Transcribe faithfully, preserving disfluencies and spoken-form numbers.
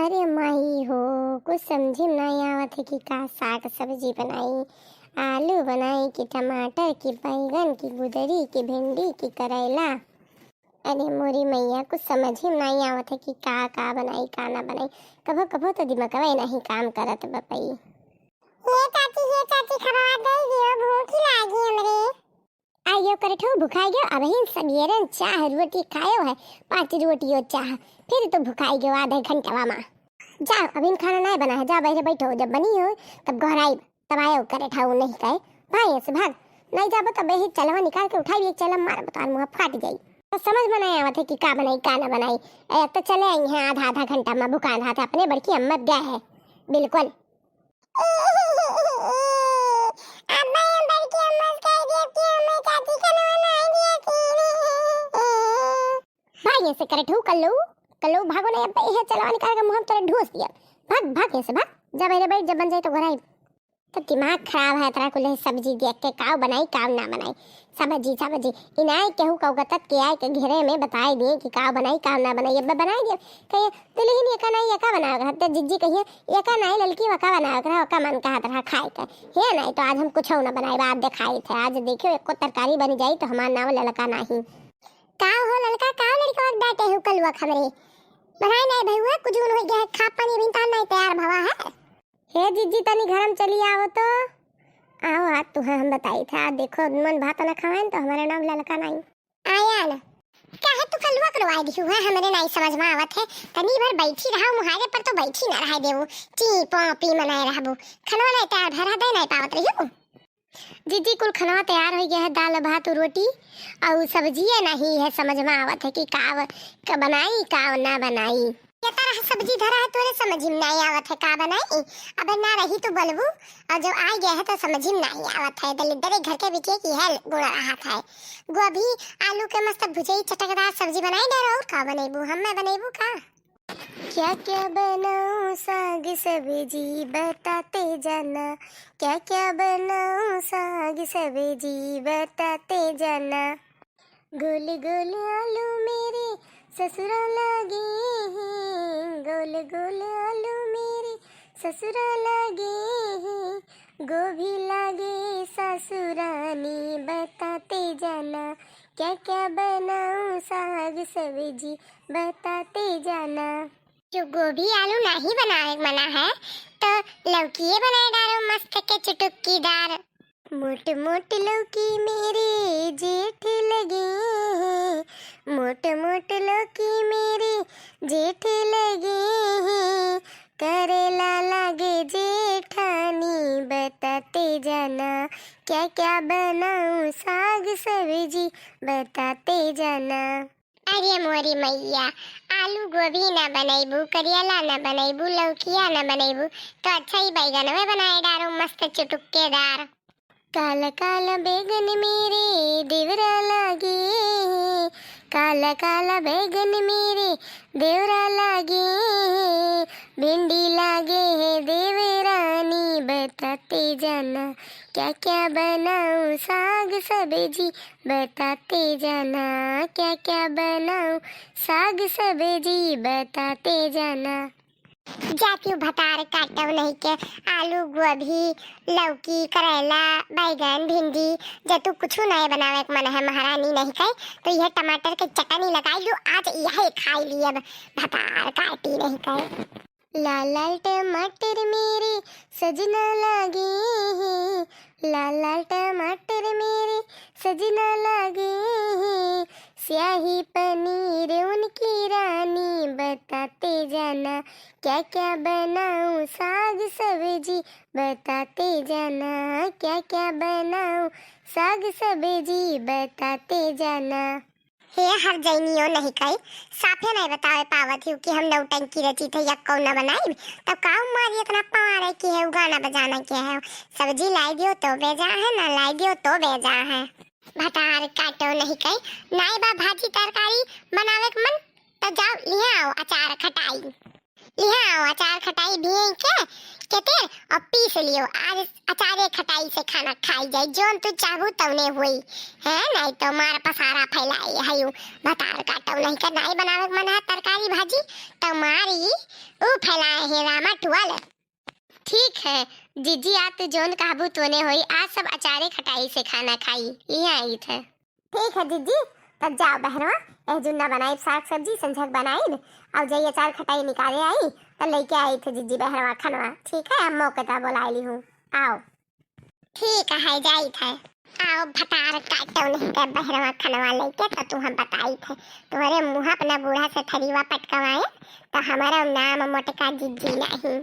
अरे माई हो, कुछ समझी में नाहीं आवत है कि का साग सब्जी बनाई, आलू बनाई कि टमाटर कि बैगन कि गुदरी कि भिंडी कि करैला। अरे मोरी मैया, कुछ समझी में नाहीं आवत है कि का का बनाई, का ना बनाई। कभो कभो तो दिमगवे नाहीं काम करत बपई। हे चाची, हे चाची, खवा दे दियो, भूख लागी हमरे। आयो करे ठो भुखाई गयो, अबहिन सबेरन चाह रोटी खायो है, पाँच रोटी और चाह, फिर तो भुखाई गयो आधे घंटवा मा। जाओ, अबहिन खाना नाहीं बना है, जाओ बहरे बैठो, जब बनी हो तब गोहराई, तब आयो करे ठो नहीं कहे। भाग यहाँ से भाग, नाहीं जाबो तब यही चलवा निकाल के उठाई, एक चलम मारब तोहार मुँह फाट जाई। तो समझ में नाहीं आवत है कि का बनाई का ना बनाई। ए, अब तो चले आई हैं आधा आधा घंटा मा भुखान हाथ, अपने बड़की अम्मा गए है बिल्कुल। अब्बा, हम बड़की अम्मा से कह दिया कि हमें चाची का नवा नाई दिया थी। भाग यहाँ से करे ठू कल्लू, कल्लू भागो नहीं, अब्बा यह चलवा निकाल के मुँह में तोरे ढूस दिया। भाग, भाग यहाँ से भाग, जा बहरे बैठ, जब बन जाए तो घर आई। तो दिमाग खराब है तेरा कुल सब्जी देख के, काव बनाई काव ना बनाई। सब्जी, सब्जी, इनाय केहू का उगतत के आए के घेरे में बताई दिए कि का बनाई, का ना बनाई। अब बनाई दिए, कहिए, "दुल्हन, एका नाई, एका बनावे के रहा।" तो जिज्जी कहिए, "एका नाई, ललकी, वका बनावे के रहा, वका मन कहत रहा खाए के। हे नाई, तो आज हम कुछो ना बनाई, आज देखाई थे। आज देखियो, एको तरकारी बन जाई, तो हमार नाव ललका नाही।" का हो ललका, का लड़का डांटे हो कलुआ खबरे? बनाई नाई भैया, कुछ हो गया है, खा पानी अभी तक नाई तैयार भवा है। हे जिज्जी, तनी घर में चली आओ तो। आओ, आज तुहे हम बताई था। देखो, मन भात ना खावेन तो हमारे नाम ललका नाई। आया ना। काहे तू कलुआ करवाए दिहू है, हमरे नाई समझ में आवत है। तनी भर बैठी रहा, मुहारे पर तो बैठी ना रहा देबू। ची पो पी मनाए रहबू। खनवा नाई तैयार भरा दे नाई पावत रही। जिज्जी, कुल खनवा तैयार हो गया है, दाल भात रोटी और सब्जिया नहीं है, समझ में आवत है कि का, का बनाई का ना बनाई। ये तरह सब्जी धरा है, तोरे समझ में नहीं आवत है का बनाई। अब ना रही तो बोलबू, और जब आ गया है तो समझ में नहीं आवत है। दलिद्दरे घर के बिटिया की है गुण रहा है। गोभी आलू के मस्त भुजई चटकदार सब्जी बनाई दे, और का बनेबू, हम मैं बनेबू का? क्या क्या बनाऊं साग सब्जी बताते जाना, क्या क्या बनाऊं साग सब्जी बताते जाना। गोल गोल आलू मेरे ससुरा लागे हैं, गोल गोल आलू मेरे ससुरा लागे हैं, गोभी लागे सासुरानी बताते जाना, क्या क्या बनाऊं साग सब्जी बताते जाना। जो गोभी आलू नाही बनावे के मना है, तो लौकिये बनाए डालो मस्त के चुटुक्कीदार। मोट मोट लौकी मेरे जेठ लगे हैं, मोट मोट लौकी मेरे जेठ लगे हैं, करेला लागे जेठानी बताते जाना, क्या क्या बनाऊं साग सब्जी बताते जाना। अरे मोरी मैया, आलू गोभी ना बनैबू, करियला ना बनैबू, लौकिया ना बनैबू, तो अच्छा ही बैगनवे बनाए डारो मस्त चुटुक्केदार। काला काला बैगन मेरे देवरा लागे हैं, काला काला बैगन मेरे देवरा लागे हैं, भिंडी लागे है देवरानी बताते जाना, क्या क्या बनाऊं साग सब्जी बताते जाना, क्या क्या बनाऊं साग सब्जी बताते जाना। जातियो भतार काटो नहीं के, आलू, गोभी, लौकी, करेला, बैगन, भिंडी, जब तू कुछ नहीं बनावे के मन है महारानी नहीं कहे, तो यह टमाटर के चटनी लगाई लू, आज यह खाई लिए भतार काटी नहीं कहे। लाल लाल टमाटर मेरे सजना लागे हैं, लाल लाल टमाटर मेरे सजना लागे हैं, स्याही पनीर उनकी रानी बताते जाना, क्या क्या बनाऊं साग सब्जी बताते जाना, क्या क्या बनाऊं साग सब्जी बताते जाना। हे हर जैनियो नहीं कही, साफे नहीं बतावे पावत हूँ कि हम नौटंकी रचित है या कौन ना बनाई, तब काऊ मारी इतना पवारे की है, गाना बजाना क्या है, सब्जी लाई दियो तो बेजा है, ना लाई दियो तो बेजा है। भतार काटो नहीं कही, नाई बा भाजी तरकारी बनावे के मन, तो जाओ लिहा आओ अचार खटाई। लिहा आओ अचार खटाई भियई के, के तेल और पीस लियो। आज अचारे खटाई से खाना खाई जाई, जोन तू चाहू तौने होई। है नहीं तो मार पसारा फैलाई हयू। भतार काटो नहीं के नाई बनावे के मन है तरकारी भाजी, तो मारी ऊ फैलाए हैं रामा टुअल। ठीक है जिज्जी, आप तो जोन कहबू तोने होई। आज सब अचारे खटाई से खाना खाई, यहाँ आई थे। ठीक है जिज्जी, तब जाओ बहरवा, एह जुन्ना बनाई साग सब्जी संझक बनाई, और जाइए अचार खटाई निकाले आई, तब लेके आई थे जिज्जी बहरवा खनवा। ठीक है, हम मौके ता बोला ली हूँ, आओ। ठीक है, जाई थे। आओ भतार काटो नहीं के बहरवा खनवा लेके, तो तू हम बताई थे, तुम्हारे मुँह अपना बूढ़ा से थरीवा पटकवाए, तो हमारा नाम मोटका जिज्जी नहीं।